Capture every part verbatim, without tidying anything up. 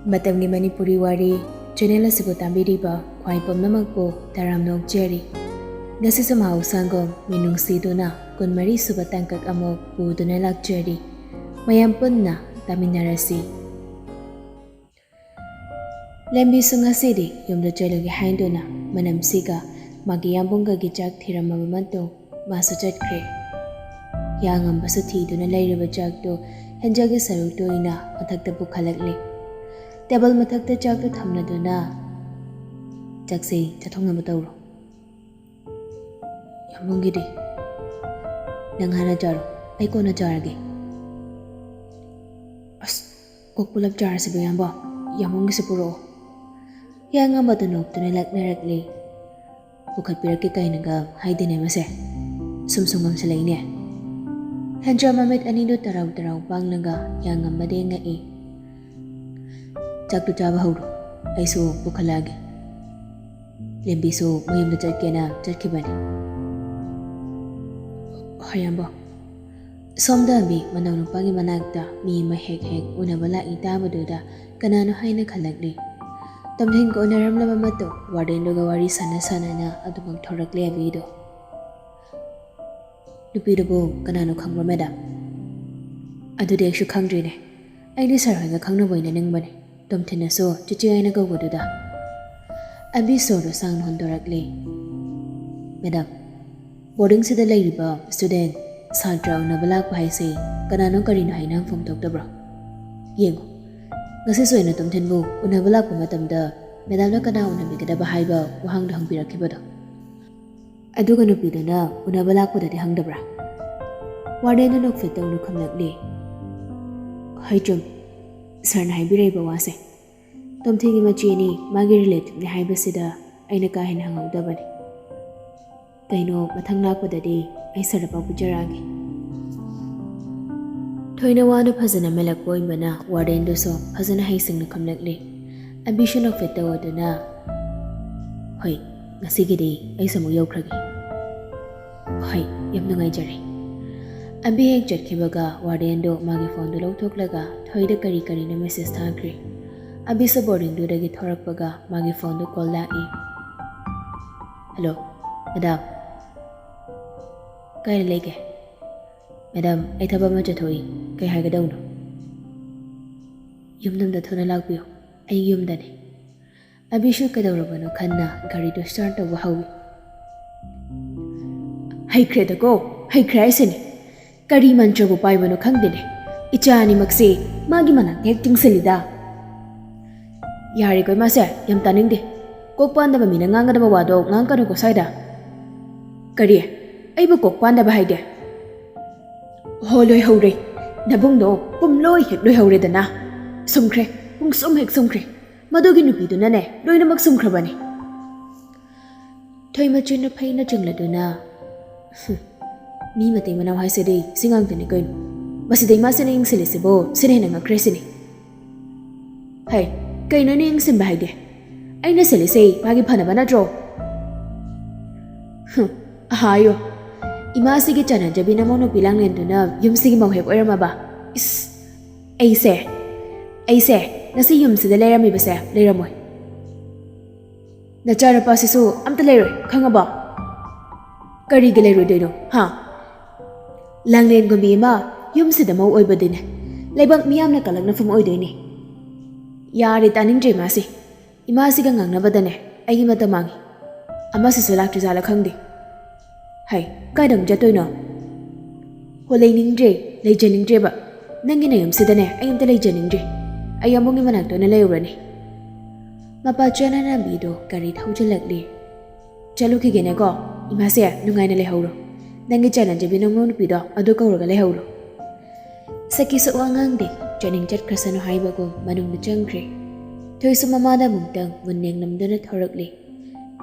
ꯃꯇꯝꯒꯤ ꯃꯅꯤꯄꯨꯔꯤ ꯋꯥꯔꯤ ꯆꯦꯅꯦꯜ ꯑꯁꯤꯕꯨ ꯇꯥꯕꯤꯔꯤꯕ ꯈ꯭ꯋꯥꯏ ꯄꯨꯝꯅꯃꯛꯄꯨ ꯇꯔꯥꯝꯅ ꯑꯣꯛꯆꯔꯤ꯫ ꯉꯁꯤꯁꯨ ꯃꯍꯧꯁꯥꯒꯨꯝ ꯃꯤꯅꯨꯡꯁꯤꯗꯨꯅ ꯀꯨꯟꯃꯔꯤ ꯁꯨꯕ ꯇꯥꯡꯀꯛ ꯑꯃꯨꯛ ꯄꯨꯗꯨꯅ ꯂꯥꯛꯆꯔꯤ꯫ ꯃꯌꯥꯝ ꯄꯨꯟꯅ ꯇꯥꯃꯤꯟꯅꯔꯁꯤ꯫ ꯂꯦꯝꯕꯤꯁꯨ ꯉꯁꯤꯗꯤ ꯌꯨꯝꯗ ꯆꯠꯂꯨꯒꯦ ꯍꯥꯏꯗꯨꯅ ꯃꯅꯝꯁꯤꯒ ꯃꯥꯒꯤ ꯌꯥꯝꯕꯨꯡꯒꯒꯤ ꯆꯥꯛ ꯊꯤꯔꯝꯃꯕ ꯃꯇꯨꯡ ꯃꯥꯁꯨ ꯆꯠꯈ꯭ꯔꯦ꯫ ꯌꯥꯉꯝꯕꯁꯨ ꯊꯤꯗꯨꯅ ꯂꯩꯔꯤꯕ ꯆꯥꯛꯇꯨ ꯍꯦꯟꯖꯥꯡꯒꯤ ꯁꯔꯨꯛꯇ ꯑꯣꯏꯅ ꯃꯊꯛꯇ ꯄꯨꯈꯠꯂꯛꯂꯤ꯫ ꯇꯦꯕꯜ ꯃꯊꯛꯇ ꯆꯥꯛꯇꯨ ꯊꯝꯂꯗꯨꯅ, "ꯆꯥꯛꯁꯦ ꯆꯥꯊꯣꯛꯅꯕ ꯇꯧꯔꯣ꯫ ꯌꯥꯝꯕꯨꯡꯒꯤꯗꯤ ꯅꯪ ꯍꯥꯟꯅ ꯆꯥꯔꯣ, ꯑꯩ ꯀꯣꯟꯅ ꯆꯥꯔꯒꯦ꯫" "ꯑꯁ, ꯀꯣꯛ ꯄꯨꯂꯞ ꯆꯥꯔꯁꯤꯕꯨ ꯏꯌꯥꯝꯕ, ꯌꯥꯝꯕꯨꯡꯒꯤꯁꯨ ꯄꯨꯔꯛꯑꯣ꯫" ꯌꯥꯉꯝꯕꯗꯨ ꯅꯣꯛꯇꯨꯅ ꯂꯛꯅꯔꯛꯂꯤ꯫ "ꯄꯨꯈꯠꯄꯤꯔꯛꯀꯦ ꯀꯥꯏꯅꯒ ꯍꯥꯏꯗꯦꯅꯦ ꯃꯁꯦ꯫ ꯁꯨꯝ ꯁꯨꯝ ꯉꯝꯁꯤꯜꯂꯛꯏꯅꯦ꯫" ꯍꯦꯟꯖꯥ ꯃꯃꯤꯠ ꯑꯅꯤꯗꯨ ꯇꯔꯥꯎ ꯇꯔꯥꯎ ꯄꯥꯡꯂꯒ ꯌꯥꯉꯝꯕꯗ ꯌꯦꯡꯉꯛꯏ꯫ "ꯆꯥꯛꯇꯨ ꯆꯥꯕ ꯍꯧꯔꯣ, ꯑꯩꯁꯨ ꯄꯨꯈꯠꯂꯛꯑꯒꯦ꯫" ꯂꯦꯝꯕꯤꯁꯨ ꯃꯌꯨꯝꯗ ꯆꯠꯀꯦꯅ ꯆꯠꯈꯤꯕꯅꯤ꯫ "ꯍꯣꯏ, ꯏꯌꯥꯝꯕ꯫" ꯁꯣꯝꯗ ꯑꯕꯤ ꯃꯅꯥꯎꯅꯨꯄꯥꯒꯤ ꯃꯅꯥꯛꯇ ꯃꯤ ꯑꯃ ꯍꯦꯛ ꯍꯦꯛ ꯎꯅꯕ ꯂꯥꯛꯏ ꯇꯥꯕꯗꯨꯗ ꯀꯅꯥꯅꯣ ꯍꯥꯏꯅ ꯈꯜꯂꯛꯂꯤ꯫ ꯇꯣꯝꯊꯤꯟꯒ ꯎꯅꯔꯝꯂꯕ ꯃꯇꯨꯡ ꯋꯥꯔꯗꯦꯟꯗꯨꯒ ꯋꯥꯔꯤ ꯁꯥꯟꯅ ꯁꯥꯟꯅꯅ ꯑꯗꯨꯃꯛ ꯊꯣꯔꯛꯂꯦ ꯑꯕꯤꯗꯣ꯫ "ꯅꯨꯄꯤꯗꯨꯕꯨ ꯀꯅꯥꯅꯣ ꯈꯪꯕ꯭ꯔꯣ, ꯃꯦꯗꯥꯝ?" "ꯑꯗꯨꯗꯤ ꯑꯩꯁꯨ ꯈꯪꯗ꯭ꯔꯤꯅꯦ꯫ ꯑꯩꯗꯤ ꯁꯥꯔ ꯍꯣꯏꯒ ꯈꯪꯅꯕ ꯑꯣꯏꯅ ꯅꯤꯡꯕꯅꯦ꯫" ꯇꯣꯝꯊꯤꯟꯅꯁꯨ ꯆꯤꯆꯦ ꯍꯥꯏꯅ ꯀꯧꯕꯗꯨꯗ꯫ ꯑꯕꯤ ꯁꯣꯔꯗꯨ ꯁꯥꯡꯅ ꯍꯣꯟꯗꯣꯔꯛꯂꯦ꯫ "ꯃꯦꯗꯥꯝ, ꯕꯣꯔꯗꯤꯡꯁꯤꯗ ꯂꯩꯔꯤꯕ ꯁ꯭ꯇꯨꯗꯦꯟ, ꯁꯥꯇ꯭ꯔ ꯎꯅꯕ ꯂꯥꯛꯄ ꯍꯥꯏꯁꯦ ꯀꯅꯥꯅꯣ ꯀꯔꯤꯅꯣ ꯍꯥꯏꯅ ꯐꯣꯡꯗꯣꯛꯇꯕ꯭ꯔꯣ? ꯌꯦꯡꯉꯨ, ꯉꯁꯤꯁꯨ ꯑꯩꯅ ꯇꯣꯝꯊꯤꯟꯕꯨ ꯎꯅꯕ ꯂꯥꯛꯄ ꯃꯇꯝꯗ ꯃꯦꯗꯥꯝꯅ ꯀꯅꯥ ꯎꯅꯕꯤꯒꯗꯕ ꯍꯥꯏꯕ ꯋꯥꯍꯪꯗꯣ ꯍꯪꯕꯤꯔꯛꯈꯤꯕꯗꯣ꯫ ꯑꯗꯨꯒ ꯅꯨꯄꯤꯗꯨꯅ ꯎꯅꯕ ꯂꯥꯛꯄꯗꯗꯤ ꯍꯪꯗꯕ꯭ꯔꯥ?" ꯋꯥꯔꯗꯦꯟꯗꯨ ꯅꯣꯛꯐꯦꯠ ꯇꯧꯅ ꯈꯨꯝꯂꯛꯂꯤ꯫ "ꯍꯣꯏ, ꯆꯨꯝꯃꯤ꯫ ꯁꯥꯔꯅ ꯍꯥꯏꯕꯤꯔꯛꯏꯕ ꯋꯥꯁꯦ꯫ ꯇꯣꯝꯊꯤꯟꯒꯤ ꯃꯆꯦꯅꯤ, ꯃꯥꯒꯤ ꯔꯤꯂꯦꯇꯤꯚꯅꯤ ꯍꯥꯏꯕꯁꯤꯗ ꯑꯩꯅ ꯀꯥ ꯍꯦꯟꯅ ꯍꯪꯍꯧꯗꯕꯅꯤ꯫ ꯀꯩꯅꯣ, ꯃꯊꯪ ꯂꯥꯛꯄꯗꯗꯤ ꯑꯩ ꯁꯥꯔꯗ ꯄꯥꯎ ꯄꯤꯖꯔꯛꯑꯒꯦ꯫" ꯊꯣꯏꯅ ꯋꯥꯅ ꯐꯖꯅ ꯃꯦꯜꯂꯛꯄ ꯑꯣꯏꯕꯅ ꯋꯥꯔꯗꯦꯟꯗꯨꯁꯨ ꯐꯖꯅ ꯍꯩꯁꯤꯡꯅ ꯈꯨꯝꯂꯛꯂꯤ꯫ ꯑꯕꯤꯁꯨ ꯅꯣꯛꯐꯦꯠ ꯇꯧꯗꯨꯅ, "ꯍꯣꯏ, ꯉꯁꯤꯒꯤꯗꯤ ꯑꯩꯁꯨ ꯑꯃꯨꯛ ꯌꯧꯈ꯭ꯔꯒꯦ꯫" "ꯍꯣꯏ, ꯌꯥꯝ ꯅꯨꯡꯉꯥꯏꯖꯔꯦ꯫" ꯑꯕꯤ ꯍꯦꯛ ꯆꯠꯈꯤꯕꯒ ꯋꯥꯔꯗꯦꯟꯗꯨ ꯃꯥꯒꯤ ꯐꯣꯟꯗꯨ ꯂꯧꯊꯣꯛꯂꯒ ꯊꯣꯏꯗ ꯀꯔꯤ ꯀꯔꯤꯅꯣ ꯃꯦꯁꯦꯖ ꯊꯥꯈ꯭ꯔꯦ꯫ ꯑꯕꯤꯁꯨ ꯕꯣꯔꯗꯤꯡꯗꯨꯗꯒꯤ ꯊꯣꯔꯛꯄꯒ ꯃꯥꯒꯤ ꯐꯣꯟꯗꯨ ꯀꯣꯜ ꯂꯥꯛꯏ꯫ "Hello, madam. ꯀꯥꯏꯗ ꯂꯩꯒꯦ?" "ꯃꯦꯗꯥꯝ, ꯑꯩ ꯊꯕꯛ ꯑꯃ ꯆꯠꯊꯣꯛꯏ꯫ ꯀꯩ ꯍꯥꯏꯒꯗꯧꯅꯣ?" "ꯌꯨꯝꯗ ꯑꯝꯇ ꯊꯨꯅ ꯂꯥꯛꯄꯤꯌꯨ꯫ ꯑꯩ ꯌꯨꯝꯗꯅꯤ꯫" ꯑꯕꯤꯁꯨ ꯀꯩꯗꯧꯔꯕꯅꯣ ꯈꯟꯅ ꯒꯥꯔꯤꯗꯨ ꯁ꯭ꯇꯥꯔꯠ ꯇꯧꯕ ꯍꯧꯏ꯫ "ꯍꯩꯈ꯭ꯔꯦꯗꯀꯣ, ꯍꯩꯈ꯭ꯔꯦ ꯍꯥꯏꯁꯤꯅꯤ꯫ ꯀꯔꯤ ꯃꯟꯇ꯭ꯔꯕꯨ ꯄꯥꯏꯕꯅꯣ ꯈꯪꯗꯦꯅꯦ꯫ ꯏꯆꯥ ꯑꯅꯤꯃꯛꯁꯦ ꯃꯥꯒꯤ ꯃꯅꯥꯛꯇ ꯍꯦꯛ ꯆꯤꯡꯁꯤꯜꯂꯤꯗ꯫ ꯌꯥꯔꯦꯀꯣ ꯏꯃꯥꯁꯦ, ꯌꯥꯝ ꯇꯥꯅꯤꯡꯗꯦ꯫ ꯀꯣꯛ ꯄꯥꯟꯗꯕ ꯃꯤꯅ ꯉꯥꯡꯒꯗꯕ ꯋꯥꯗꯣ ꯉꯥꯡꯒꯅꯨꯀꯣ ꯁ꯭ꯋꯥꯏꯗ꯫" "ꯀꯔꯤ? ꯑꯩꯕꯨ ꯀꯣꯛ ꯄꯥꯟꯗꯕ ꯍꯥꯏꯗꯤ?" "ꯍꯣ, ꯂꯣꯏꯍꯧꯔꯦ꯫ ꯅꯕꯨꯡꯗꯣ ꯄꯨꯝꯂꯣꯏ ꯍꯦꯛ ꯂꯣꯏꯍꯧꯔꯦꯗꯅ꯫ ꯁꯨꯝꯈ꯭ꯔꯦ, ꯄꯨꯡꯁꯨꯝ ꯍꯦꯛ ꯁꯨꯝꯈ꯭ꯔꯦ꯫ ꯃꯗꯨꯒꯤ ꯅꯨꯄꯤꯗꯨꯅꯅꯦ ꯂꯣꯏꯅꯃꯛ ꯁꯨꯝꯈ꯭ꯔꯕꯅꯤ꯫" ꯊꯣꯏꯃꯆꯤꯟꯅ ꯐꯩꯅ ꯆꯤꯡꯂꯗꯨꯅ, "ꯍꯨꯝ, ꯃꯤ ꯃꯇꯩ ꯃꯅꯥꯎ ꯍꯥꯏꯁꯤꯗꯤ ꯁꯤ ꯉꯥꯛꯇꯅꯤ ꯀꯩꯅꯣ꯫ ꯃꯁꯤꯗ ꯏꯃꯥꯁꯤꯅ ꯌꯦꯡꯁꯤꯜꯂꯤꯁꯤꯕꯨ ꯁꯤꯅ ꯍꯦꯟꯅ ꯉꯛꯈ꯭ꯔꯦ ꯁꯤꯅꯤ꯫" "ꯍꯩ, ꯀꯩꯅꯣ ꯑꯩꯅ ꯌꯦꯡꯁꯤꯟꯕ ꯍꯥꯏꯗꯤ? ꯑꯩꯅ ꯁꯤꯜꯂꯤꯁꯦ ꯃꯥꯒꯤ ꯐꯅꯕ ꯅꯠꯇ꯭ꯔꯣ?" "ꯍꯨꯝ, ꯑꯍꯥꯌꯣ꯫ ꯏꯃꯥꯁꯤꯒꯤ ꯆꯥꯟꯅꯖꯕꯤ ꯅꯃꯧ ꯅꯨꯄꯤ ꯂꯥꯡꯂꯦꯟꯗꯨꯅ ꯌꯨꯝꯁꯤꯒꯤ ꯃꯧ ꯍꯦꯛ ꯑꯣꯏꯔꯝꯃꯕ? ꯏꯁ, ꯑꯩꯁꯦ, ꯑꯩꯁꯦ ꯉꯁꯤ ꯌꯨꯝꯁꯤꯗ ꯂꯩꯔꯝꯃꯤꯕꯁꯦ ꯂꯩꯔꯝꯃꯣꯏ꯫ ꯅꯆꯥꯅꯨꯄꯥꯁꯤꯁꯨ ꯑꯝꯇ ꯂꯩꯔꯣꯏ, ꯈꯪꯉꯕꯣ?" "ꯀꯔꯤꯒꯤ ꯂꯩꯔꯣꯏꯗꯣꯏꯅꯣ, ꯍꯥ? ꯂꯥꯡꯂꯦꯟꯒꯨꯝꯕꯤ ꯑꯃ ꯌꯨꯝꯁꯤꯗ ꯃꯧ ꯑꯣꯏꯕꯗꯤꯅꯦ, ꯂꯩꯕꯥꯛ ꯃꯤꯌꯥꯝꯅ ꯀꯂꯛꯅꯐꯝ ꯑꯣꯏꯗꯣꯏꯅꯦ꯫" "ꯌꯥꯔꯦ, ꯇꯥꯅꯤꯡꯗ꯭ꯔꯦ ꯃꯥꯁꯤ꯫ ꯏꯃꯥꯁꯤꯒ ꯉꯥꯡꯅꯕꯗꯅꯦ ꯑꯩꯒꯤ ꯃꯇꯝ ꯃꯥꯡꯉꯤ꯫ ꯑꯃꯁꯤꯁꯨ ꯂꯥꯛꯇ꯭ꯔꯤꯖꯥꯠꯂ ꯈꯪꯗꯦ꯫ ꯍꯩ, ꯀꯥꯏꯗ ꯑꯃꯨꯛ ꯆꯠꯇꯣꯏꯅꯣ? ꯍꯣ, ꯂꯩꯅꯤꯡꯗ꯭ꯔꯦ, ꯂꯩꯖꯅꯤꯡꯗ꯭ꯔꯦꯕ꯫ ꯅꯪꯒꯤ ꯅꯌꯨꯝꯁꯤꯗꯅꯦ ꯑꯩ ꯑꯝꯇ ꯂꯩꯖꯅꯤꯡꯗ꯭ꯔꯦ꯫ ꯑꯩ ꯑꯕꯨꯡꯒꯤ ꯃꯅꯥꯛꯇ ꯑꯣꯏꯅ ꯂꯩꯔꯨꯔꯅꯤ꯫" ꯃꯄꯥ ꯆꯦꯅꯥꯅꯕꯤꯗꯣ ꯒꯥꯔꯤ ꯊꯧꯖꯤꯜꯂꯛꯂꯤ꯫ "ꯆꯠꯂꯨꯈꯤꯒꯦꯅꯦꯀꯣ꯫ ꯏꯃꯥꯁꯦ, ꯅꯨꯡꯉꯥꯏꯅ ꯂꯩꯍꯧꯔꯣ꯫ ꯅꯪꯒꯤ ꯆꯥꯟꯅꯖꯕꯤ ꯅꯃꯧ ꯅꯨꯄꯤꯗꯣ ꯑꯗꯨ ꯀꯧꯔꯒ ꯂꯩꯍꯧꯔꯣ꯫" ꯁꯈꯤꯁꯨ ꯋꯥ ꯉꯥꯡꯗꯦ꯫ ꯆꯥꯅꯤꯡ ꯆꯠꯈ꯭ꯔꯁꯅꯨ ꯍꯥꯏꯕꯒꯨꯝ ꯃꯅꯨꯡꯗ ꯆꯪꯈ꯭ꯔꯦ꯫ ꯊꯣꯏꯁꯨ ꯃꯃꯥꯗ ꯑꯃꯨꯛꯇꯪ ꯃꯨꯟꯅ ꯌꯦꯡꯂꯝꯗꯨꯅ ꯊꯣꯔꯛꯂꯦ꯫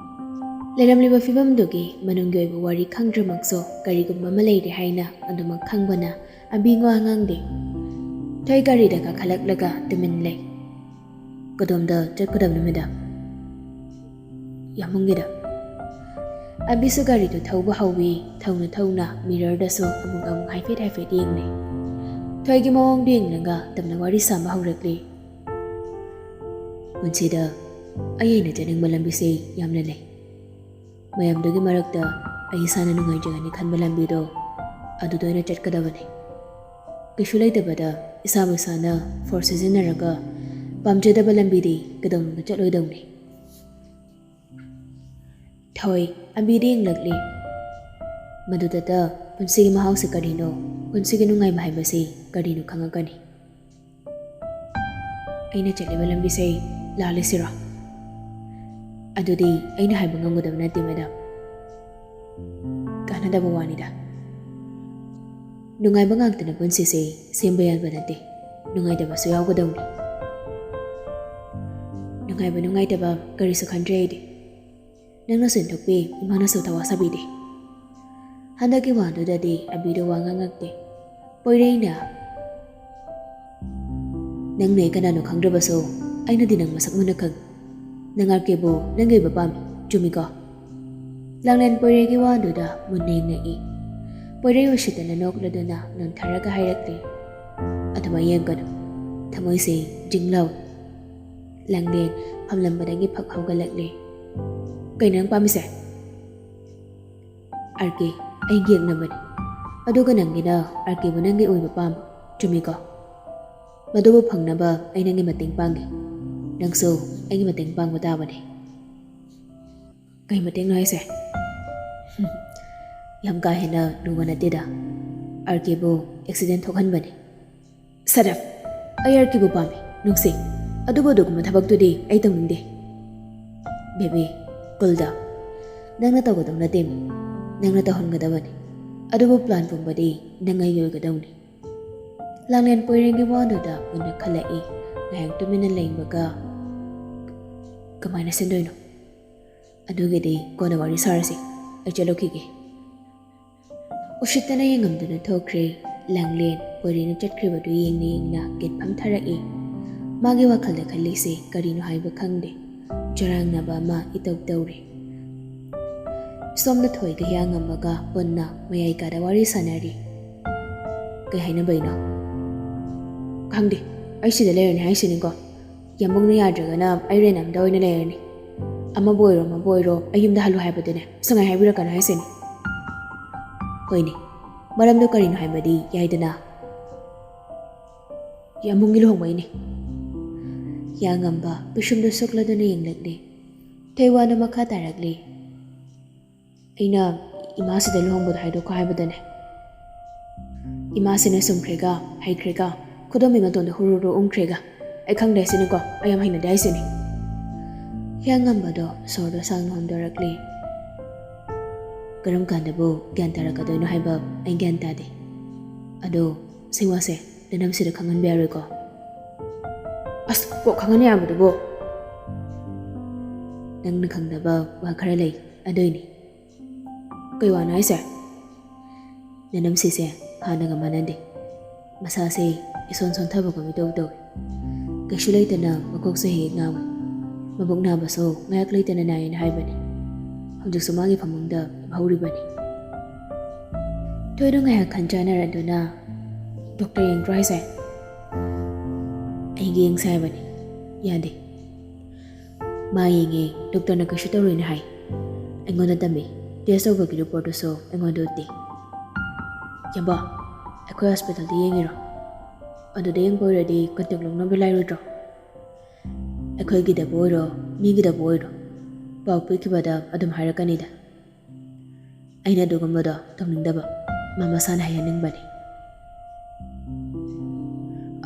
ꯂꯩꯔꯝꯂꯤꯕ ꯐꯤꯕꯝꯗꯨꯒꯤ ꯃꯅꯨꯡꯒꯤ ꯑꯣꯏꯕ ꯋꯥꯔꯤ ꯈꯪꯗ꯭ꯔꯃꯛꯁꯨ ꯀꯔꯤꯒꯨꯝꯕ ꯑꯃ ꯂꯩꯔꯦ ꯍꯥꯏꯅ ꯑꯗꯨꯃꯛ ꯈꯪꯕꯅ ꯑꯕꯤ ꯋꯥ ꯉꯥꯡꯗꯦ꯫ ꯊꯣꯏ ꯒꯥꯔꯤꯗ ꯀꯥꯈꯠꯂꯛꯂꯒ ꯇꯨꯃꯤꯟ ꯂꯩ꯫ "ꯀꯗꯣꯝꯗ ꯆꯠꯀꯗꯕꯅꯣ, ꯃꯦꯗꯥꯝ?" "ꯌꯥꯝꯕꯨꯡꯒꯤꯗ꯫" ꯑꯕꯤꯁꯨ ꯒꯥꯔꯤꯗꯨ ꯊꯧꯕ ꯍꯧꯏ꯫ ꯊꯧꯅ ꯊꯧꯅ ꯃꯤꯔꯔꯗꯁꯨ ꯑꯃꯨꯛ ꯑꯃꯨꯛ ꯍꯥꯏꯐꯦꯠ ꯍꯥꯏꯐꯦꯠ ꯌꯦꯡꯂꯤ꯫ ꯊꯣꯏꯒꯤ ꯃꯑꯣꯡꯗꯨ ꯌꯦꯡꯂꯒ ꯇꯞꯅ ꯋꯥꯔꯤ ꯁꯥꯕ ꯍꯧꯔꯛꯂꯤ꯫ ꯄꯨꯟꯁꯤꯗ ꯑꯩ ꯑꯩꯅ ꯆꯠꯅꯤꯡꯕ ꯂꯝꯕꯤꯁꯦ ꯌꯥꯝꯅ ꯂꯩ꯫ ꯃꯌꯥꯝꯗꯨꯒꯤ ꯃꯔꯛꯇ ꯑꯩ ꯏꯁꯥꯅ ꯅꯨꯡꯉꯥꯏꯖꯒꯅꯤ ꯈꯟꯕ ꯂꯝꯕꯤꯗꯣ ꯑꯗꯨꯗ ꯑꯣꯏꯅ ꯆꯠꯀꯗꯕꯅꯤ꯫ ꯀꯩꯁꯨ ꯂꯩꯇꯕꯗ ꯏꯁꯥꯕꯨ ꯏꯁꯥꯅ ꯐꯣꯔꯁ ꯁꯤꯖꯤꯟꯅꯔꯒ ꯄꯥꯝꯖꯗꯕ ꯂꯝꯕꯤꯗꯤ ꯀꯩꯗꯧꯅꯨꯡꯗ ꯆꯠꯂꯣꯏꯗꯧꯅꯤ꯫ ꯊꯣꯏ, ꯂꯝꯕꯤꯗ ꯌꯦꯡꯂꯛꯂꯤ꯫ ꯃꯗꯨꯗꯇ ꯄꯨꯟꯁꯤꯒꯤ ꯃꯍꯥꯎꯁꯤ ꯀꯔꯤꯅꯣ, ꯄꯨꯟꯁꯤꯒꯤ ꯅꯨꯡꯉꯥꯏꯕ ꯍꯥꯏꯕꯁꯤ ꯀꯔꯤꯅꯣ ꯈꯪꯉꯛꯀꯅꯤ꯫ ꯑꯩꯅ ꯆꯠꯂꯤꯕ ꯂꯝꯕꯤꯁꯦ ꯂꯥꯜꯂꯤꯁꯤꯔꯣ? ꯑꯗꯨꯗꯤ ꯑꯩꯅ ꯍꯥꯏꯕ ꯉꯝꯒꯗꯕ ꯅꯠꯇꯦ, ꯃꯦꯗꯥꯝ꯫ ꯀꯥꯟꯅꯗꯕ ꯋꯥꯅꯤꯗ꯫ ꯅꯨꯡꯉꯥꯏꯕ ꯉꯥꯛꯇꯅ ꯄꯨꯟꯁꯤꯁꯦ ꯁꯦꯝꯕ ꯌꯥꯕ ꯅꯠꯇꯦ, ꯅꯨꯡꯉꯥꯏꯇꯕꯁꯨ ꯌꯥꯎꯒꯗꯧꯅꯤ꯫ ꯅꯨꯡꯉꯥꯏꯕ ꯅꯨꯡꯉꯥꯏꯇꯕ ꯀꯔꯤꯁꯨ ꯈꯟꯗ꯭ꯔꯦ ꯑꯩꯗꯤ꯫ ꯅꯪꯅꯁꯨ ꯏꯟꯊꯣꯛꯄꯤ, ꯏꯃꯥꯅꯁꯨ ꯊꯋꯥ ꯁꯥꯕꯤꯗꯦ꯫ ꯍꯟꯗꯛꯀꯤ ꯋꯥꯗꯨꯗꯗꯤ ꯑꯕꯤꯗꯣ ꯋꯥ ꯉꯥꯡꯉꯛꯇꯦ꯫ ꯄꯣꯏꯔꯩꯅ, "ꯅꯪꯅ ꯑꯩ ꯀꯅꯥꯅꯣ ꯈꯪꯗ꯭ꯔꯕꯁꯨ ꯑꯩꯅꯗꯤ ꯅꯪ ꯃꯁꯛ ꯃꯨꯟꯅ ꯈꯪꯉꯤ꯫ ꯅꯪ ꯑꯥꯔ ꯀꯦꯕꯨ ꯅꯪꯒꯤ ꯑꯣꯏꯕ ꯄꯥꯝꯃꯤ, ꯆꯨꯝꯃꯤꯀꯣ?" ꯂꯥꯡꯂꯦꯟ ꯄꯣꯏꯔꯩꯒꯤ ꯋꯥꯗꯨꯗ ꯃꯨꯟꯅ ꯌꯦꯡꯉꯛꯏ꯫ ꯄꯣꯏꯔꯩ ꯎꯁꯤꯠꯇꯅ ꯅꯣꯛꯂꯗꯨꯅ ꯅꯣꯟꯊꯔꯒ ꯍꯥꯏꯔꯛꯂꯤ, "ꯑꯗꯨꯃꯥꯏ ꯌꯦꯡꯒꯅꯨ, ꯊꯃꯣꯏꯁꯦ ꯖꯤꯡ ꯂꯥꯎꯏ꯫" ꯂꯥꯡꯂꯦꯟ ꯐꯝꯂꯝꯕꯗꯒꯤ ꯐꯛ ꯍꯧꯒꯠꯂꯛꯂꯦ꯫ "ꯀꯩꯅꯣ ꯅꯪ ꯄꯥꯝꯃꯤꯁꯦ?" "ꯑꯥꯔ ꯀꯦ ꯑꯩꯒꯤ ꯌꯦꯛꯅꯕꯅꯤ, ꯑꯗꯨꯒ ꯅꯪꯒꯤꯅ ꯑꯥꯔ ꯀꯦꯕꯨ ꯅꯪꯒꯤ ꯑꯣꯏꯕ ꯄꯥꯝꯕ, ꯆꯨꯝꯃꯤꯀꯣ? ꯃꯗꯨꯕꯨ ꯐꯪꯅꯕ ꯑꯩ ꯅꯪꯒꯤ ꯃꯇꯦꯡ ꯄꯥꯡꯒꯦ, ꯅꯪꯁꯨ ꯑꯩꯒꯤ ꯃꯇꯦꯡ ꯄꯥꯡꯕ ꯇꯥꯕꯅꯤ꯫" "ꯀꯩ ꯃꯇꯦꯡꯅꯣ ꯍꯥꯏꯁꯦ?" "ꯌꯥꯝ ꯀꯥ ꯍꯦꯟꯅ ꯂꯨꯕ ꯅꯠꯇꯦꯗ, ꯑꯥꯔ ꯀꯦꯕꯨ ꯑꯦꯛꯁꯤꯗꯦꯟ ꯊꯣꯛꯍꯟꯕꯅꯤ꯫" "ꯁꯠ ꯑꯞ! ꯑꯩ ꯑꯥꯔ ꯀꯦꯕꯨ ꯄꯥꯝꯃꯤ, ꯅꯨꯡꯁꯤ, ꯑꯗꯨꯕꯨ ꯑꯗꯨꯒꯨꯝꯕ ꯊꯕꯛꯇꯨꯗꯤ ꯑꯩ ꯇꯧꯅꯤꯡꯗꯦ꯫" "ꯕꯦꯕꯤ, ꯀꯨꯜꯗ, ꯅꯪꯅ ꯇꯧꯒꯗꯧ ꯅꯠꯇꯦ, ꯅꯪꯅ ꯇꯧꯍꯟꯒꯗꯕꯅꯤ꯫ ꯑꯗꯨꯕꯨ ꯄ꯭ꯂꯥꯟ ꯄꯨꯝꯕꯗꯤ ꯅꯪ ꯑꯩꯒꯤ ꯑꯣꯏꯒꯗꯧꯅꯤ꯫" ꯂꯥꯡꯂꯦꯟ ꯄꯣꯏꯔꯦꯡꯒꯤ ꯋꯥꯗꯨꯗ ꯃꯨꯟꯅ ꯈꯜꯂꯛꯏ꯫ ꯉꯥꯏꯍꯥꯛ ꯇꯨꯃꯤꯟꯅ ꯂꯩꯕꯒ, "ꯀꯃꯥꯏꯅ ꯁꯤꯟꯗꯣꯏꯅꯣ? ꯑꯗꯨꯒꯤꯗꯤ ꯀꯣꯟꯅ ꯋꯥꯔꯤ ꯁꯥꯔꯁꯤ, ꯑꯩ ꯆꯠꯂꯨꯈꯤꯒꯦ꯫" ꯎꯁꯤꯠꯇꯅ ꯌꯦꯡꯉꯝꯗꯨꯅ ꯊꯣꯛꯈ꯭ꯔꯦ꯫ ꯂꯥꯡꯂꯦꯟ ꯄꯣꯏꯔꯦꯡꯅ ꯆꯠꯈ꯭ꯔꯤꯕꯗꯨ ꯌꯦꯡꯅ ꯌꯦꯡꯅ ꯒꯦꯠ ꯐꯝꯊꯔꯛꯏ꯫ ꯃꯥꯒꯤ ꯋꯥꯈꯜꯗ ꯈꯜꯂꯤꯁꯦ ꯀꯔꯤꯅꯣ ꯍꯥꯏꯕ ꯈꯪꯗꯦ꯫ ꯆꯔꯥꯡꯅꯕ ꯑꯃ ꯏꯇꯧ ꯇꯧꯔꯦ꯫ ꯁꯣꯝꯗ ꯊꯣꯏꯒ ꯍꯤꯌꯥꯡꯉꯝꯕꯒ ꯄꯨꯟꯅ ꯃꯌꯥꯏ ꯀꯥꯗ ꯋꯥꯔꯤ ꯁꯥꯟꯅꯔꯤ꯫ "ꯀꯩ ꯍꯥꯏꯅꯕꯩꯅꯣ?" "ꯈꯪꯗꯦ, ꯑꯩ ꯁꯤꯗ ꯂꯩꯔꯅꯤ ꯍꯥꯏꯁꯤꯅꯤꯀꯣ꯫ ꯌꯥꯝꯕꯨꯡꯅ ꯌꯥꯗ꯭ꯔꯒꯅ ꯑꯩ ꯔꯦꯟ ꯑꯝꯗ ꯑꯣꯏꯅ ꯂꯩꯔꯅꯤ꯫ ꯑꯃꯕꯨ ꯑꯣꯏꯔꯣ ꯑꯃꯕꯨ ꯑꯣꯏꯔꯣ ꯑꯩ ꯌꯨꯝꯗ ꯍꯜꯂꯨ ꯍꯥꯏꯕꯗꯨꯅꯦ ꯁꯉꯥꯏ ꯍꯥꯏꯕꯤꯔꯛꯀꯅꯨ ꯍꯥꯏꯁꯤꯅꯤ꯫ ꯍꯣꯏꯅꯦ, ꯃꯔꯝꯗꯣ ꯀꯔꯤꯅꯣ ꯍꯥꯏꯕꯗꯤ ꯌꯥꯏꯗꯅ꯫ ꯌꯥꯝꯕꯨꯡꯒꯤ ꯂꯨꯍꯣꯡꯕꯩꯅꯦ꯫ ꯌꯥꯉꯝꯕ ꯄꯤꯁꯨꯝꯗꯨ ꯁꯨꯛꯂꯗꯨꯅ ꯌꯦꯡꯂꯛꯂꯤ꯫ ꯊꯣꯏꯋꯥꯅ ꯃꯈꯥ ꯇꯥꯔꯛꯂꯤ꯫ ꯑꯩꯅ ꯏꯃꯥꯁꯤꯗ ꯂꯨꯍꯣꯡꯕꯗꯣ ꯍꯥꯏꯗꯣꯛꯈꯣ ꯍꯥꯏꯕꯗꯅꯦ, ꯏꯃꯥꯁꯤꯅ ꯁꯨꯝꯈ꯭ꯔꯦꯒ, ꯍꯩꯈ꯭ꯔꯦꯒ, ꯈꯨꯗꯣꯝꯕꯤ ꯃꯇꯣꯟꯗ ꯍꯨꯔꯨ ꯍꯨꯔꯨ ꯎꯪꯈ꯭ꯔꯦꯒ꯫ ꯑꯩ ꯈꯪꯗ꯭ꯔꯦ ꯁꯤꯅꯤꯀꯣ, ꯑꯩ ꯌꯥꯝ ꯍꯩꯅꯗꯦ ꯍꯥꯏꯁꯤꯅꯤ꯫ ꯍꯤꯌꯥꯡꯉꯝꯕꯗꯣ ꯁꯣꯔꯗꯣ ꯁꯥꯡꯅ ꯍꯣꯟꯗꯣꯔꯛꯂꯤ꯫ ꯀꯔꯝ ꯀꯥꯟꯗꯕꯨ ꯒ꯭ꯌꯥꯟ ꯇꯥꯔꯛꯀꯗꯣꯏꯅꯣ ꯍꯥꯏꯕ ꯑꯩ ꯒ꯭ꯌꯥꯟ ꯇꯥꯗꯦ꯫ ꯑꯗꯣ ꯁꯤ ꯋꯥꯁꯦ ꯅꯅꯝꯁꯤꯗ ꯈꯪꯍꯟꯕ ꯌꯥꯔꯣꯏꯀꯣ? ꯑꯁ, ꯀꯣꯛ ꯈꯪꯍꯟ ꯌꯥꯕꯗꯨꯕꯨ꯫ ꯅꯪꯅ ꯈꯪꯗꯕ ꯋꯥ ꯈꯔ ꯂꯩ, ꯑꯗꯨꯏꯅꯤ꯫ ꯀꯩ ꯋꯥꯅꯣ ꯍꯥꯏꯁꯦ? ꯅꯅꯝꯁꯤꯁꯦ ꯍꯥꯟꯅꯒ ꯃꯥꯟꯅꯗꯦ꯫ ꯃꯁꯥꯁꯦ ꯏꯁꯣꯟ ꯁꯣꯟꯊꯕꯒꯨꯝ ꯏꯇꯧ ꯇꯧꯏ꯫ ꯀꯩꯁꯨ ꯂꯩꯇꯅ ꯃꯀꯣꯛꯁꯦ ꯍꯦꯛ ꯍꯦꯛ ꯉꯥꯎꯏ꯫ ꯃꯕꯨꯛ ꯅꯥꯕꯁꯨ ꯉꯥꯏꯍꯥꯛ ꯂꯩꯇꯅ ꯅꯥꯏꯌꯦꯅ ꯍꯥꯏꯕꯅꯤ꯫ ꯍꯧꯖꯤꯛꯁꯨ ꯃꯥꯒꯤ ꯐꯃꯨꯡꯗ ꯍꯤꯞꯍꯧꯔꯤꯕꯅꯤ꯫ ꯊꯣꯏꯗꯣ ꯉꯥꯏꯍꯥꯛ ꯈꯟꯖꯥꯟꯅꯔꯗꯨꯅ, "ꯗꯣꯛꯇꯔ ꯌꯦꯡꯗ꯭ꯔꯣ ꯍꯥꯏꯁꯦ?" ꯑꯩꯒꯤ ꯌꯦꯡꯁꯦ ꯍꯥꯏꯕꯅꯤ꯫ ꯌꯥꯗꯦ꯫ ꯃꯥ ꯌꯦꯡꯉꯦ, ꯗꯣꯛꯇꯔꯅ ꯀꯩꯁꯨ ꯇꯧꯔꯣꯏꯅ ꯍꯥꯏ꯫ ꯑꯩꯉꯣꯟꯗ ꯇꯝꯃꯤ, ꯇꯦꯁ ꯇꯧꯕꯒꯤ ꯔꯤꯄꯣꯔꯠꯇꯨꯁꯨ ꯑꯩꯉꯣꯟꯗ ꯎꯠꯇꯦ꯫ ꯌꯥꯝꯕ, ꯑꯩꯈꯣꯏ ꯍꯣꯁꯄꯤꯇꯥꯜꯗ ꯌꯦꯡꯉꯤꯔꯣ? ꯑꯗꯨꯗ ꯌꯦꯡꯕ ꯑꯣꯏꯔꯗꯤ ꯀꯟꯇꯦꯛ ꯂꯧꯅꯕ ꯂꯥꯏꯔꯣꯏꯗ꯭ꯔꯣ? ꯑꯩꯈꯣꯏꯒꯤꯗꯕꯨ ꯑꯣꯏꯔꯣ, ꯃꯤꯒꯤꯗꯕꯨ ꯑꯣꯏꯔꯣ, ꯄꯥꯎ ꯄꯤꯈꯤꯕꯗ ꯑꯗꯨꯝ ꯍꯥꯏꯔꯛꯀꯅꯤꯗ꯫ ꯑꯩꯅ ꯑꯗꯨꯒꯨꯝꯕꯗꯣ ꯇꯧꯅꯤꯡꯗꯕ, ꯃꯥ ꯃꯁꯥꯅ ꯍꯥꯏꯍꯟꯅꯤꯡꯕꯅꯤ꯫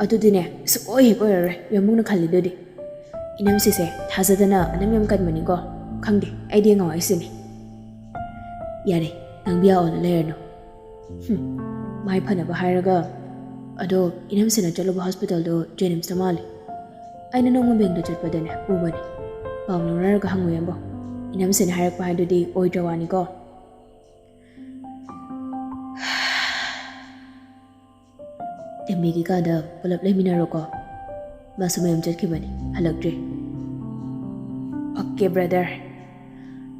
ꯑꯗꯨꯗꯤꯅꯦ, ꯁꯨꯛꯑꯣꯏ ꯍꯦꯛ ꯑꯣꯏꯔꯔꯣꯏ, ꯌꯥꯝꯕꯨꯡꯅ ꯈꯜꯂꯤꯗꯨꯗꯤ꯫ ꯏꯅꯝꯁꯤꯁꯦ ꯊꯥꯖꯗꯅ ꯑꯅꯝ ꯌꯥꯝ ꯀꯟꯕꯅꯤꯀꯣ꯫ ꯈꯪꯗꯦ, ꯑꯩꯗꯤ ꯉꯥꯎ ꯍꯥꯏꯁꯤꯅꯤ꯫ ꯌꯥꯔꯦ, ꯉꯥꯡꯕꯤ ꯌꯥꯑꯣꯅ ꯂꯩꯔꯅꯨ꯫ ꯍꯨꯝ, ꯃꯥꯏ ꯐꯅꯕ ꯍꯥꯏꯔꯒ꯫ ꯑꯗꯣ ꯏꯅꯝꯁꯤꯅ ꯆꯠꯂꯨꯕ ꯍꯣꯁꯄꯤꯇꯥꯜꯗꯣ ꯖꯦꯅꯤꯝꯁꯇ ꯃꯥꯜꯂꯤ꯫ ꯑꯩꯅ ꯅꯣꯡꯃ ꯕꯦꯡꯗ ꯆꯠꯄꯗꯅꯦ ꯎꯕꯅꯤ꯫ ꯄꯥꯎ ꯂꯧꯅꯔꯒ ꯍꯪꯉꯨ ꯌꯥꯝꯕꯣ꯫ ꯏꯅꯝꯁꯤꯅ ꯍꯥꯏꯔꯛꯄ ꯍꯥꯏꯗꯨꯗꯤ ꯑꯣꯏꯗ꯭ꯔ ꯋꯥꯅꯤꯀꯣ꯫ ꯇꯦꯝꯕꯤꯒꯤ ꯀꯥꯗ ꯄꯨꯂꯞ ꯂꯩꯃꯤꯟꯅꯔꯣꯀꯣ꯫ ꯃꯥꯁꯨ ꯃꯌꯨꯝ ꯆꯠꯈꯤꯕꯅꯤ, ꯍꯜꯂꯛꯇ꯭ꯔꯤ꯫ Okay, brother.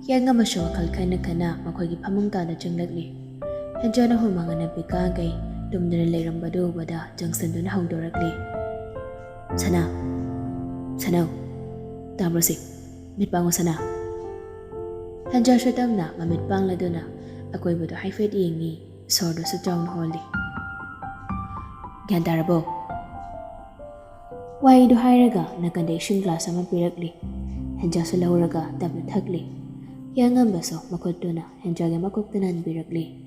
ꯌꯥꯏꯉꯝ ꯑꯃꯁꯨ ꯋꯥꯈꯜ ꯈꯟꯅ ꯈꯟꯅ ꯃꯈꯣꯏꯒꯤ ꯐꯃꯨꯡ ꯀꯥꯗ ꯆꯪꯂꯛꯂꯤ꯫ ꯍꯦꯟꯖꯥꯅ ꯍꯨꯃꯥꯡ ꯑꯅꯞꯄꯤ ꯀꯥꯡꯈꯩ ꯇꯨꯝꯗꯨꯅ ꯂꯩꯔꯝꯕꯗꯨ ꯎꯕꯗ ꯆꯪꯁꯤꯟꯗꯨꯅ ꯍꯧꯗꯣꯔꯛꯂꯤ꯫ "ꯁꯅꯥ!" ꯁꯅꯧ꯫ ꯇꯥꯕ꯭ꯔꯣ ꯁꯤ? ꯃꯤꯠ ꯄꯥꯡꯉꯨ ꯁꯅꯥ꯫ ꯍꯦꯟꯖꯥꯁꯨ ꯇꯞꯅ ꯃꯃꯤꯠ ꯄꯥꯡꯂꯗꯨꯅ ꯑꯀꯣꯏꯕꯗꯨ ꯍꯥꯏꯐꯦꯠ ꯌꯦꯡꯉꯤ, ꯁꯣꯔꯗꯨꯁꯨ ꯆꯥꯎꯅ ꯍꯣꯜꯂꯤ꯫ ꯒ꯭ꯌꯥꯟ ꯇꯥꯔꯕꯣ? ꯋꯥꯍꯩꯗꯨ ꯍꯥꯏꯔꯒ ꯅꯥꯀꯟꯗ ꯏꯁꯤꯡ ꯒ꯭ꯂꯥꯁ ꯑꯃ ꯄꯤꯔꯛꯂꯤ꯫ ꯍꯦꯟꯖꯥꯁꯨ ꯂꯧꯔꯒ ꯇꯞꯅ ꯊꯛꯂꯤ꯫ ꯍꯤꯌꯥꯡꯉꯝꯕꯁꯨ ꯃꯈꯨꯠꯇꯨꯅ ꯍꯦꯟꯖꯥꯒꯤ ꯃꯀꯣꯛꯇ ꯅꯥꯟꯕꯤꯔꯛꯂꯤ꯫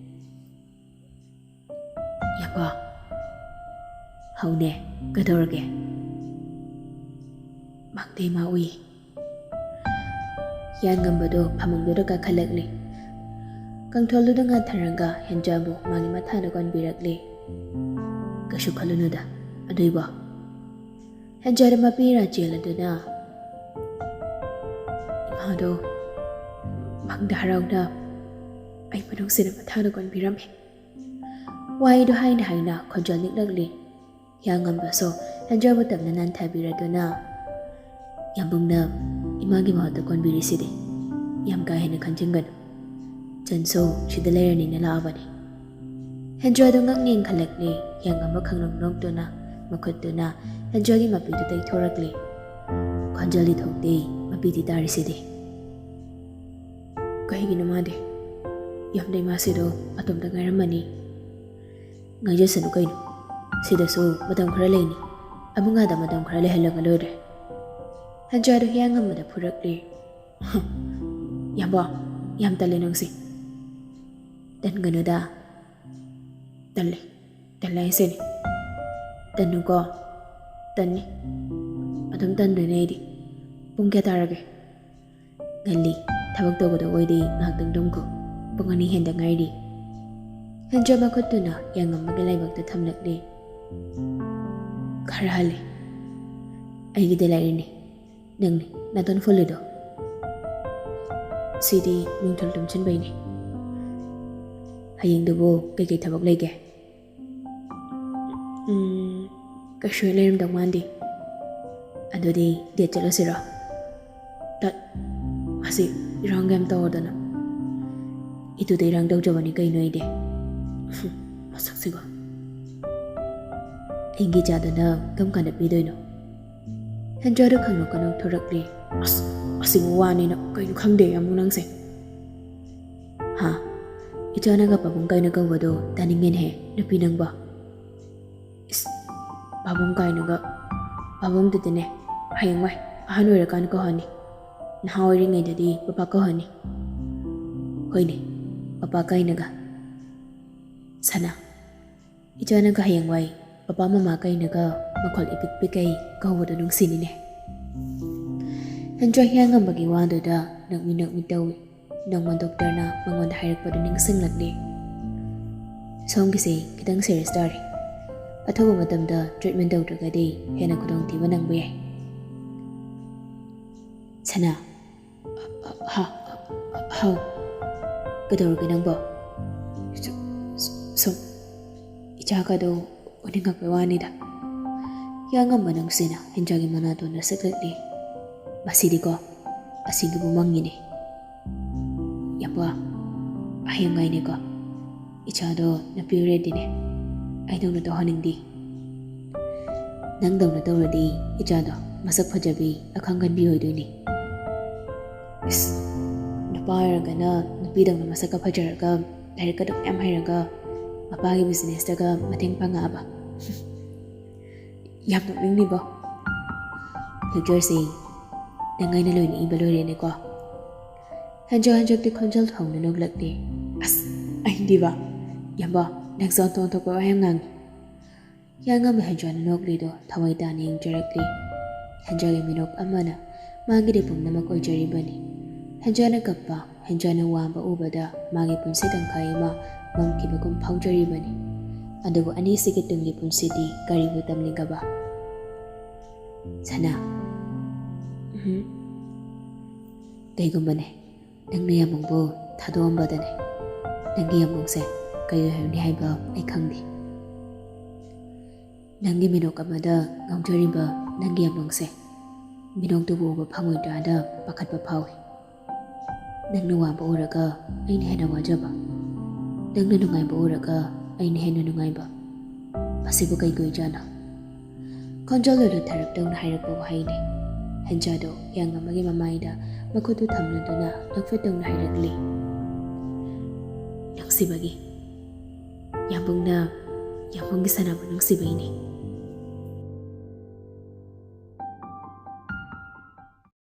ꯌꯥꯄꯥ꯫ ꯍꯧꯅꯦ, ꯀꯩꯗꯧꯔꯒꯦ? ꯃꯪꯗ ꯏꯃꯥ ꯎꯏ꯫ ꯍꯤꯌꯥꯡꯉꯝꯕꯗꯣ ꯐꯃꯨꯡꯗꯨꯗ ꯀꯥꯈꯠꯂꯛꯂꯤ꯫ ꯀꯥꯡꯊꯣꯜꯗꯨꯗ ꯉꯥꯊꯔꯒ ꯍꯦꯟꯖꯥꯕꯨ ꯃꯥꯒꯤ ꯃꯊꯥꯗ ꯀꯣꯟꯕꯤꯔꯛꯂꯤ꯫ ꯀꯩꯁꯨ ꯈꯜꯂꯨꯅꯨꯗ, ꯑꯗꯨꯏꯕꯣ꯫ ꯍꯦꯟꯖꯥꯗ ꯃꯄꯤ ꯏꯔꯥ ꯆꯦꯜꯂꯗꯨꯅ, ꯏꯃꯥꯗꯣ ꯃꯪꯗ ꯍꯔꯥꯎꯅ ꯑꯩꯕꯨ ꯅꯨꯡꯁꯤꯅ ꯃꯊꯥꯗ ꯀꯣꯟꯕꯤꯔꯝꯃꯤ꯫ ꯋꯥꯍꯩꯗꯨ ꯍꯥꯏꯅ ꯍꯥꯏꯅ ꯈꯣꯟꯖꯦꯜ ꯅꯤꯛꯂꯛꯂꯤ꯫ ꯍꯤꯌꯥꯡꯉꯝꯕꯁꯨ ꯍꯦꯟꯖꯥꯕꯨ ꯇꯞꯅ ꯅꯥꯟꯊꯕꯤꯔꯗꯨꯅ, ꯌꯥꯝꯕꯨꯡꯅ ꯏꯃꯥꯒꯤ ꯃꯍꯨꯠꯇ ꯀꯣꯟꯕꯤꯔꯤꯁꯤꯗꯤ꯫ ꯌꯥꯝ ꯀꯥ ꯍꯦꯟꯅ ꯈꯟꯖꯤꯟꯒꯅꯨ꯫ ꯆꯟꯁꯨ ꯁꯤꯗ ꯂꯩꯔꯅꯤꯅ ꯂꯥꯛꯑꯕꯅꯤ꯫ ꯍꯦꯟꯖꯥꯗꯨ ꯉꯛꯅ ꯌꯦꯡꯈꯠꯂꯛꯂꯤ꯫ ꯍꯤꯌꯥꯡꯉꯝꯕ ꯈꯪꯅꯣꯛ ꯅꯣꯛꯇꯨꯅ ꯃꯈꯨꯠꯇꯨꯅ ꯍꯦꯟꯖꯥꯒꯤ ꯃꯄꯤꯗꯨ ꯇꯩꯊꯣꯔꯛꯂꯤ꯫ ꯈꯣꯟꯖꯦꯜꯗꯤ ꯊꯣꯛꯇꯦ, ꯃꯄꯤꯗꯤ ꯇꯥꯔꯤꯁꯤꯗꯤ꯫ ꯀꯩꯒꯤꯅꯣ ꯃꯥꯗꯤ? ꯌꯨꯝꯗ ꯏꯃꯥꯁꯤꯗꯣ ꯑꯇꯣꯝꯇ ꯉꯥꯏꯔꯝꯃꯅꯤ꯫ ꯉꯥꯏꯖꯁꯅꯨ ꯀꯩꯅꯣ, ꯁꯤꯗꯁꯨ ꯃꯇꯝ ꯈꯔ ꯂꯩꯅꯤ꯫ ꯑꯕꯨꯡꯉꯥꯗ ꯃꯇꯝ ꯈꯔ ꯂꯩꯍꯜꯂꯒ ꯂꯣꯏꯔꯦ꯫ ꯍꯦꯟꯖꯥꯗꯨ ꯍꯤꯌꯥꯡꯉꯝꯕꯗ ꯐꯨꯔꯛꯂꯤ꯫ ꯌꯥꯝꯕꯣ, ꯌꯥꯝ ꯇꯜꯂꯦ ꯅꯪꯁꯦ꯫ ꯇꯟꯒꯅꯨꯗ꯫ ꯇꯜꯂꯦ, ꯇꯜꯂꯦ ꯍꯥꯏꯁꯤꯅꯤ꯫ ꯇꯟꯅꯨꯀꯣ꯫ ꯇꯟꯅꯤ꯫ ꯑꯗꯨꯝ ꯇꯟꯗꯣꯏꯅꯦ ꯑꯩꯗꯤ꯫ ꯄꯨꯡ ꯀꯌꯥ ꯇꯥꯔꯒꯦ? ꯉꯜꯂꯤ꯫ ꯊꯕꯛ ꯇꯧꯒꯗꯧꯕ ꯑꯣꯏꯗꯤ ꯉꯥꯏꯍꯥꯛꯇꯪ ꯇꯨꯝꯈꯣ꯫ ꯄꯨꯡ ꯑꯅꯤ ꯍꯦꯟꯗ ꯉꯥꯏꯔꯤ꯫ ꯍꯦꯟꯖꯥ ꯃꯈꯨꯠꯇꯨꯅ ꯍꯤꯌꯥꯡꯉꯝꯕꯒꯤ ꯂꯥꯏꯕꯛꯇ ꯊꯝꯂꯛꯂꯤ꯫ ꯈꯔ ꯍꯜꯂꯤ꯫ ꯑꯩꯒꯤꯗꯤ ꯂꯩꯔꯤꯅꯤ꯫ ꯅꯪꯅꯤ ꯅꯥꯇꯣꯟ ꯐꯨꯜꯂꯤꯗꯣ꯫ ꯁꯤꯗꯤ ꯅꯨꯡꯊꯤꯜ ꯇꯨꯝꯁꯤꯟꯕꯩꯅꯤ꯫ ꯍꯌꯦꯡꯗꯨꯕꯨ ꯀꯩꯀꯩ ꯊꯕꯛ ꯂꯩꯒꯦ? ꯎꯝ, ꯀꯩꯁꯨ ꯂꯩꯔꯝꯗꯧ ꯃꯥꯟꯗꯦ꯫ ꯑꯗꯨꯗꯤ date ꯆꯠꯂꯁꯤꯔꯣ? ꯇꯠ, ꯃꯁꯤ ꯏꯔꯥꯡ ꯌꯥꯝ ꯇꯧꯗꯅ꯫ ꯏꯇꯨꯗ ꯏꯔꯥꯡ ꯇꯧꯖꯕꯅꯤ ꯀꯩꯅꯣ ꯑꯩꯗꯤ꯫ ꯃꯁꯛꯁꯤꯒ꯫ ꯑꯩꯒꯤ ꯏꯆꯥꯗꯨꯅ ꯀꯔꯝ ꯀꯥꯟꯗ ꯄꯤꯗꯣꯏꯅꯣ? ꯍꯦꯟꯖꯥꯗ ꯈꯪꯅꯣꯛ ꯀꯅꯣꯛ ꯊꯣꯔꯛꯂꯦ꯫ ꯑꯁ, ꯑꯁꯤꯕꯨ ꯋꯥꯅꯦꯅ ꯀꯩꯅꯣ ꯈꯪꯗꯦ ꯑꯃꯨꯛ ꯅꯪꯁꯦ꯫ ꯍꯥ? ꯏꯆꯥꯅꯒ ꯄꯥꯕꯨꯡ ꯀꯥꯏꯅ ꯀꯧꯕꯗꯣ ꯇꯥꯅꯤꯡꯉꯦꯅꯦꯍꯦ, ꯅꯨꯄꯤ ꯅꯪꯕꯣ꯫ ꯏꯁ, ꯄꯥꯕꯨꯡ ꯀꯥꯏꯅꯒ, ꯄꯥꯕꯨꯡꯗꯨꯗꯤꯅꯦ, ꯍꯌꯦꯡꯋꯥꯏ ꯑꯍꯟ ꯑꯣꯏꯔꯀꯥꯟ ꯀꯧꯍꯟꯅꯤ꯫ ꯅꯍꯥ ꯑꯣꯏꯔꯤꯉꯩꯗꯗꯤ ꯄꯄꯥ ꯀꯧꯍꯟꯅꯤ꯫ ꯍꯣꯏꯅꯦ, ꯄꯄꯥ ꯀꯥꯏꯅꯒ꯫ ꯁꯅꯥ, ꯏꯆꯥꯅꯒ ꯍꯌꯦꯡꯋꯥꯏ ꯄꯄꯥ ꯃꯃꯥ ꯀꯩꯅꯒ ꯃꯈꯣꯜ ꯏꯄꯤꯛ ꯄꯤꯛꯀꯩ ꯀꯧꯕꯗꯣ ꯅꯨꯡꯁꯤꯅꯤꯅꯦ꯫ ꯍꯦꯟꯖꯥ ꯍꯤꯌꯥꯡꯉꯝꯕꯒꯤ ꯋꯥꯗꯨꯗ ꯅꯣꯛꯃꯤ ꯅꯣꯛꯃꯤ ꯇꯧꯏ꯫ ꯅꯣꯡꯃ ꯗꯣꯛꯇꯔꯅ ꯃꯉꯣꯟꯗ ꯍꯥꯏꯔꯛꯄꯗꯨ ꯅꯤꯡꯁꯤꯡꯂꯛꯂꯦ꯫ "ꯁꯣꯝꯒꯤꯁꯦ ꯈꯤꯇꯪ ꯁꯤꯔꯤꯌꯁ ꯇꯥꯔꯦ꯫ ꯑꯊꯨꯕ ꯃꯇꯝꯗ ꯇ꯭ꯔꯤꯠꯃꯦꯟ ꯇꯧꯗ꯭ꯔꯒꯗꯤ ꯍꯦꯟꯅ ꯈꯨꯗꯣꯡꯊꯤꯕ ꯅꯪꯕ ꯌꯥꯏ꯫" ꯁꯅꯥ, "ꯍꯥ, ꯍꯥꯎ, ꯀꯩꯗꯧꯔꯒꯦ ꯅꯪꯕꯣ?" "ꯁꯨ-, ꯁꯨ-, ꯁꯨꯝ ꯏꯆꯥꯒꯗꯣ ꯎꯅꯤꯡꯉꯛꯄꯩ ꯋꯥꯅꯤꯗ꯫" ꯍꯤꯌꯥꯡꯉꯝꯕ ꯅꯨꯡꯁꯤꯅ ꯍꯦꯟꯖꯥꯒꯤ ꯃꯅꯥꯇꯣꯟꯗ ꯁꯛꯂꯛꯂꯤ꯫ "ꯃꯁꯤꯗꯤꯀꯣ, ꯑꯁꯤꯒꯤꯕꯨ ꯃꯪꯉꯤꯅꯦ꯫" "ꯌꯥꯝꯕ, ꯍꯌꯦꯡꯉꯥꯏꯅꯦꯀꯣ꯫ ꯏꯆꯥꯗꯣ ꯅꯨꯄꯤ ꯑꯣꯏꯔꯗꯤꯅꯦ, ꯑꯩꯗꯧꯅ ꯇꯧꯍꯟꯅꯤꯡꯗꯦ꯫ ꯅꯪꯗꯧꯅ ꯇꯧꯔꯗꯤ ꯏꯆꯥꯗꯣ ꯃꯁꯛ ꯐꯖꯕꯤ, ꯑꯈꯪ ꯀꯟꯕꯤ ꯑꯣꯏꯗꯣꯏꯅꯦ꯫" "ꯏꯁ, ꯅꯨꯄꯥ ꯑꯣꯏꯔꯒꯅ ꯅꯨꯄꯤꯗꯧꯅ ꯃꯁꯛꯀ ꯐꯖꯔꯒ, ꯂꯥꯏꯔꯤꯛꯀꯗꯣ ꯃꯌꯥꯝ ꯍꯩꯔꯒ, ꯃꯄꯥꯒꯤ ꯕꯤꯖꯤꯅꯦꯁꯇꯒ ꯃꯇꯦꯡ ꯄꯥꯡꯉꯛꯑꯕ?" "ꯌꯥꯝ ꯅꯣꯛꯅꯤꯡꯂꯤꯕꯣ꯫ ꯐ꯭ꯌꯨꯆꯔꯁꯤ ꯅꯪ ꯑꯩꯅ ꯂꯣꯏꯅ ꯏꯕ ꯂꯣꯏꯔꯦꯅꯦꯀꯣ꯫" ꯍꯦꯟꯖꯥ ꯍꯟꯗꯛꯇꯤ ꯈꯣꯟꯖꯦꯜ ꯊꯣꯡꯅ ꯅꯣꯛꯂꯛꯂꯦ꯫ "ꯑꯁ, ꯑꯩꯗꯤꯕ, ꯌꯥꯝꯕ, ꯅꯪꯁꯨ ꯑꯣꯟꯊꯣꯛ ꯑꯣꯟꯊꯣꯛꯄ ꯋꯥ ꯌꯥꯝ ꯉꯥꯡꯉꯤ꯫" ꯍꯤꯌꯥꯡꯉꯝꯕ ꯍꯦꯟꯖꯥꯅ ꯅꯣꯛꯂꯤꯗꯣ ꯊꯋꯥꯏ ꯇꯥꯅ ꯌꯦꯡꯖꯔꯛꯂꯤ꯫ ꯍꯦꯟꯖꯥꯒꯤ ꯃꯤꯅꯣꯛ ꯑꯃꯅ ꯃꯥꯒꯤꯗꯤ ꯄꯨꯝꯅꯃꯛ ꯑꯣꯏꯖꯔꯤꯕꯅꯤ꯫ ꯍꯦꯟꯖꯥꯅ ꯀꯞꯄ, ꯍꯦꯟꯖꯥꯅ ꯋꯥꯕ ꯎꯕꯗ ꯃꯥꯒꯤ ꯄꯨꯟꯁꯤ ꯇꯪꯈꯥꯏ ꯑꯃ ꯃꯝꯈꯤꯕꯒꯨꯝ ꯐꯥꯎꯖꯔꯤꯕꯅꯤ꯫ ꯑꯗꯨꯕꯨ ꯑꯅꯤꯁꯤꯒꯤ ꯇꯨꯡꯒꯤ ꯄꯨꯟꯁꯤꯗꯤ ꯀꯔꯤꯕꯨ ꯇꯝꯂꯤꯒꯕ? ꯁꯅꯥ, ꯎꯝ, ꯀꯩꯒꯨꯝꯕꯅꯦ, ꯅꯪꯅ ꯌꯥꯝꯕꯨꯡꯕꯨ ꯊꯥꯗꯣꯛꯑꯝꯕꯗꯅꯦ, ꯅꯪꯒꯤ ꯌꯥꯝꯕꯨꯡꯁꯦ ꯀꯩ ꯑꯣꯏꯍꯧꯅꯤ ꯍꯥꯏꯕ ꯑꯩ ꯈꯪꯗꯦ꯫ ꯅꯪꯒꯤ ꯃꯤꯅꯣꯛ ꯑꯃꯗ ꯉꯥꯎꯖꯔꯤꯕ ꯅꯪꯒꯤ ꯌꯥꯝꯕꯨꯡꯁꯦ ꯃꯤꯅꯣꯛꯇꯨꯕꯨ ꯎꯕ ꯐꯪꯉꯣꯏꯗ꯭ꯔꯥꯅ ꯄꯥꯈꯠꯄ ꯐꯥꯎꯏ꯫ ꯅꯪꯅ ꯋꯥꯕ ꯎꯔꯒ ꯑꯩꯅ ꯍꯦꯟꯅ ꯋꯥꯖꯕ, ꯅꯪꯅ ꯅꯨꯡꯉꯥꯏꯕ ꯎꯔꯒ ꯑꯩꯅ ꯍꯦꯟꯅ ꯅꯨꯡꯉꯥꯏꯕ, ꯃꯁꯤꯕꯨ ꯀꯩꯒꯤ ꯑꯣꯏꯖꯥꯠꯅꯣ? ꯈꯣꯟꯖꯦꯜꯗꯨ ꯂꯨꯊꯔꯞ ꯇꯧꯅ ꯍꯥꯏꯔꯛꯄ ꯋꯥꯍꯩꯅꯤ꯫ ꯍꯦꯟꯖꯥꯗꯨ ꯍꯤꯌꯥꯡꯒꯝ ꯑꯃꯒꯤ ꯃꯃꯥꯏꯗ ꯃꯈꯨꯠꯇꯨ ꯊꯝꯂꯗꯨꯅ ꯅꯣꯛꯐꯦꯠ ꯇꯧꯅ ꯍꯥꯏꯔꯛꯂꯤ, "ꯅꯨꯡꯁꯤꯕꯒꯤ ꯌꯥꯝꯕꯨꯡꯅ ꯌꯥꯝꯕꯨꯡꯒꯤ ꯁꯅꯥꯕꯨ ꯅꯨꯡꯁꯤꯕꯩꯅꯤ꯫